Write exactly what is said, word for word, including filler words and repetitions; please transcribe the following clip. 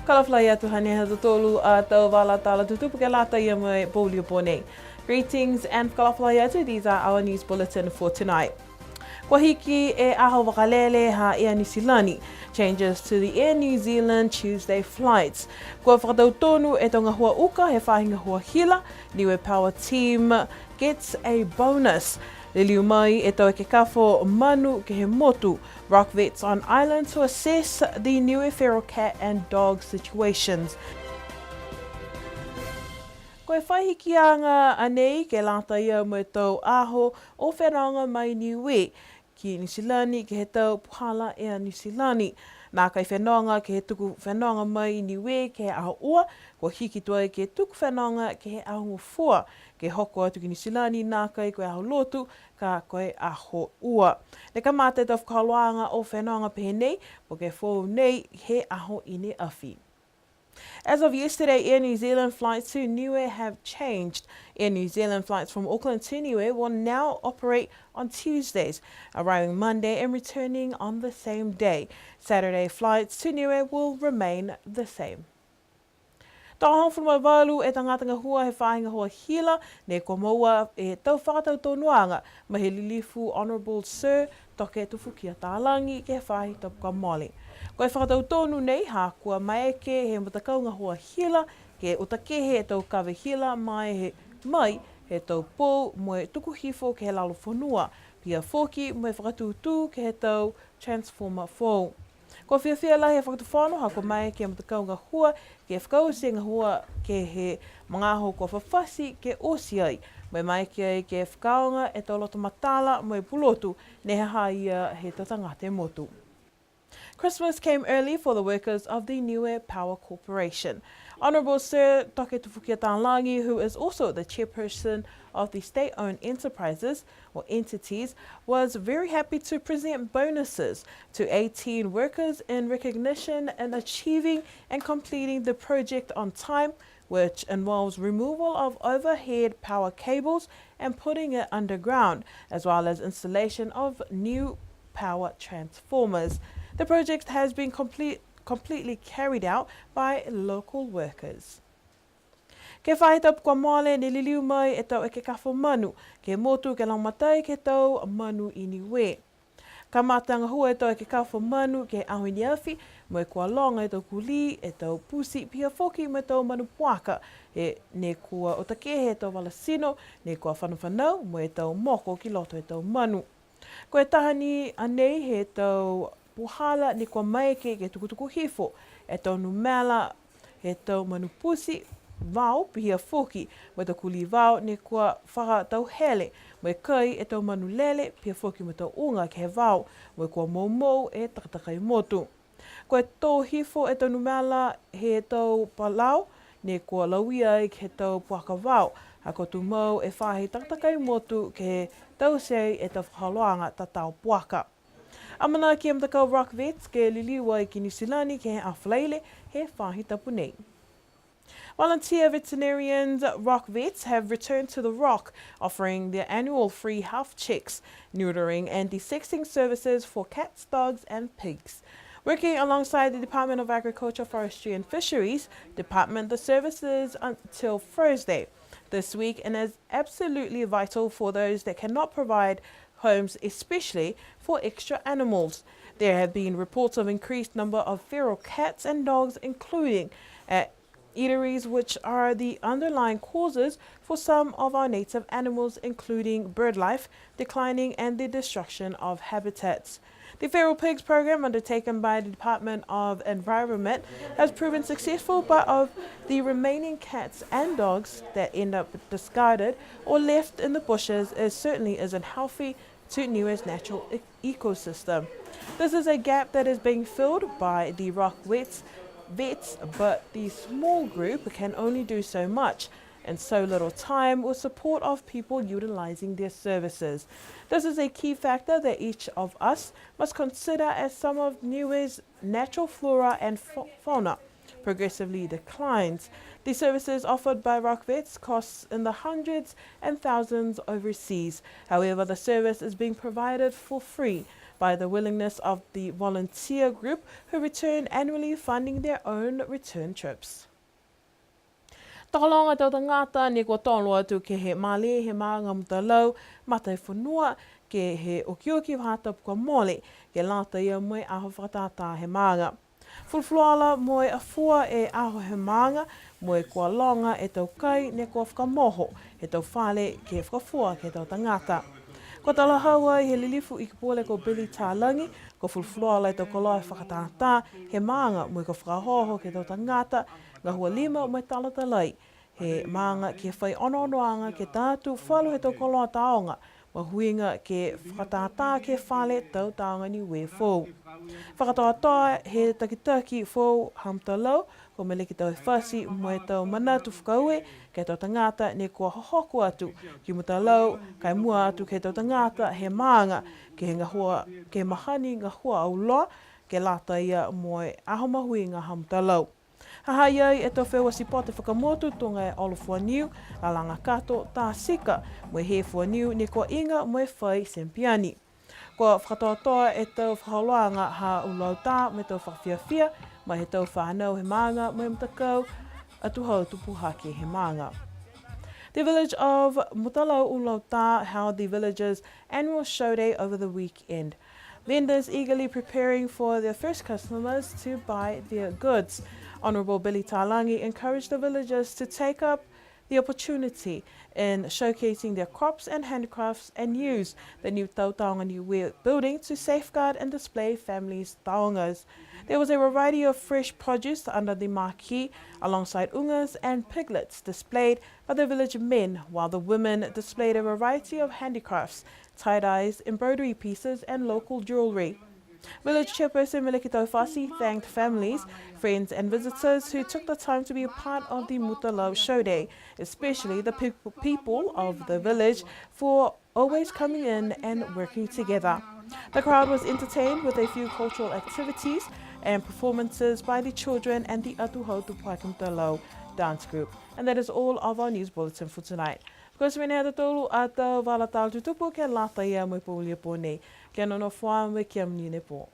Fakaalofa lahi atu, hanei ha tautolu a tau vala tala tutupu ke lata ia mo e pouli pō nei. Greetings and fakaalofa lahi atu, these are our news bulletin for tonight. Kua hiki e aho vakalele ha Air New Zealand. Changes to the Air New Zealand Tuesday flights. Kua fakatautonu e tau gahua uka he faahi gahua hila, Niue Power Team gets a bonus. Liliu mai e tau ekekafo manu ke he motu. Rock vets on island to assess the Niue feral cat and dog situations. Ko e fai hikiaga a nei ke lata ia mo e tau aho o fenoga mai Niue ki Niu Silani ke he tau puhala Air Niu Silani. Nākai fenoga ke he tuku fenoga mai Niue ke he aho ua, kua hiki tuai ke tuku fenoga ke he aho gofua, ke hoko atu ki Niu Silani nākai ko e aho lotu, ka ko e aho ua. Ne kamata e tau fakaholoaga o fenoga pehē nei, po ke foou nei he aho i ne afi. As of yesterday, Air New Zealand flights to Niue have changed. Air New Zealand flights from Auckland to Niue will now operate on Tuesdays, arriving Monday and returning on the same day. Saturday flights to Niue will remain the same. Tokouafulu ma valu e tagata gahua he faahi gahua hila, ne kua moua e tau fakatautonuaga mai he lilifu Honourable Sir Toke Tufukia Talagi ke he faahi tapu kua mole. Ko e fakatautonu nei ha kua maeke he matakau gahua hila ke uta kehe e tau kave hila mai he, mai he tau pou mo e tuku hifo ke he lalo fonua, pihia foki mo e fakatūtū ke he tau transformer foou. Kua fiafia lahi e Fakatufono ha kua maeke e matakau gahua ke fakaoti e gahua ke he magaaho kua fafati ke oti ai, mo e maeke ai ke fakaaoga e tau loto matala mo e pulotu ne ha ha ia he tau tagata he motu. Christmas came early for the workers of the Niue Power Corporation. Honourable Sir Toke Tufukia Talagi, who is also the chairperson of the state-owned enterprises or entities, was very happy to present bonuses to eighteen workers in recognition in achieving and completing the project on time, which involves removal of overhead power cables and putting it underground, as well as installation of new power transformers. The project has been complete, completely carried out by local workers. Ke he faahi tapu kua mole ne liliu mai e tau ekekafo manu ke he motu ke lagomatai ke he tau manu i Niue. Kamata gahua e tau ekekafo manu ke he aho i ne afi, mo e kua loga e tau kulī, e tau pusi, pihia foki mo e tau manu puaka, he ne kua uta kehe e tau vala tino ne kua fanafanau mo e tau moko ki loto he tau manu. Ko e taha ni a nei he tau puhala ne kua maeke ke tukutuku hifo e tau numela he tau manu pusi, vao, pihia foki mo e tau kulī vao ne kua fakatauhele mo e kai e tau manu lele, pihia foki mo e tau uga ke he vao, mo e kua moumou e takatakai motu. Ko e tō hifo e tau numela he tau palau ne kua lauia ai ke he tau puaka vao, ha kua tumau e faahi takatakai motu ke taute e tau fakaholoaga tatao puaka. Amanaki e matakau Rock Vets ke liliu ai ki Niu Silani ke he Aho Falaile he faahi tapu nei. Volunteer veterinarians Rock Vets have returned to the Rock, offering their annual free health checks, neutering and desexing services for cats, dogs and pigs. Working alongside the Department of Agriculture, Forestry and Fisheries Department, the services until Thursday this week and is absolutely vital for those that cannot provide homes, especially for extra animals. There have been reports of increased number of feral cats and dogs, including at eateries, which are the underlying causes for some of our native animals, including bird life declining and the destruction of habitats. The feral pigs program undertaken by the Department of Environment has proven successful, but of the remaining cats and dogs that end up discarded or left in the bushes is certainly isn't healthy to Niue's natural e-, ecosystem. This is a gap that is being filled by the Rock Vets, vets, but the small group can only do so much in so little time or support of people utilizing their services. This is a key factor that each of us must consider, as some of Niue's natural flora and fa-, fauna progressively declines. The services offered by Rock Vets costs in the hundreds and thousands overseas. However, the service is being provided for free by the willingness of the volunteer group who return annually funding their own return trips. Tokologa tau tagata ne kua tolo atu ke he malē he maaga Mutalau, Mataifonua, ke he okioki faahi tapu kua mole, ke lata ia mo e aho fakatātā he maaga. Fulufuluola mo e afua e aho he maaga, mo e kua loga e tau kai ne kua fakamoho he tau fale ke fakafua ke he tau tagata. Kua talahau ai he lilifu Ikipule ko Billy Talagi, kua fulufuluola e tau koloa fakatātā he maaga mo e kua fakaohooho ke he tau tagata, gahua lima mo e talatalai he maaga ke fai onoonoaga ke ta atu falu he tau koloa taoga, mahuiga ke fakatātā ke he fale tau taoga Niue foou. Fakakatoatoa he takitaki foou ha Mutalau, ko Meleki Tauhefasi mo e tau manatu fakaaue ke he tau tagata ne kua hohoko atu ki Mutalau, ka e mua atu ke he tau tagata he maaga, ke he gahua, ke he mahani gahua auloa, ke lata ia mo e aho mahuiga ha Mutalau. Ha ha i ai e tau feua sipote fakamotu tuga e Olo Fua Niu, Lalaga Kato, Tā Sika, mo e Hē Fua Niu ne kua iga mo e fai semipiani. Kua fakakatoatoa e tau fakaholoaga ha Uluau Tā mo e tau fakafiafia mai he tau fanau he maaga mo e matakau atuhau tupu hake he maaga. The village of Mutalau Uluau Tā held the village's annual show day over the weekend. Vendors eagerly preparing for their first customers to buy their goods. Honourable Billy Talagi encouraged the villagers to take up the opportunity in showcasing their crops and handicrafts and use the new Tau Taoga Niue building to safeguard and display families' taogas. There was a variety of fresh produce under the marquee, alongside ugas and piglets displayed by the village men, while the women displayed a variety of handicrafts, tie-dyes, embroidery pieces, and local jewellery. Village Chairperson Meleki Taufasi thanked families, friends, and visitors who took the time to be a part of the Mutalau Show Day, especially the peop-, people of the village for always coming in and working together. The crowd was entertained with a few cultural activities and performances by the children and the Atuhau Tupu Hake Mutalau dance group. And that is all of our news bulletin for tonight. Ko e mena ia ha tautolu a tau vala tala tutupu ke lata ia mo e pouli a pō nei. Kia nonofo ā mo e kia monuina e pō.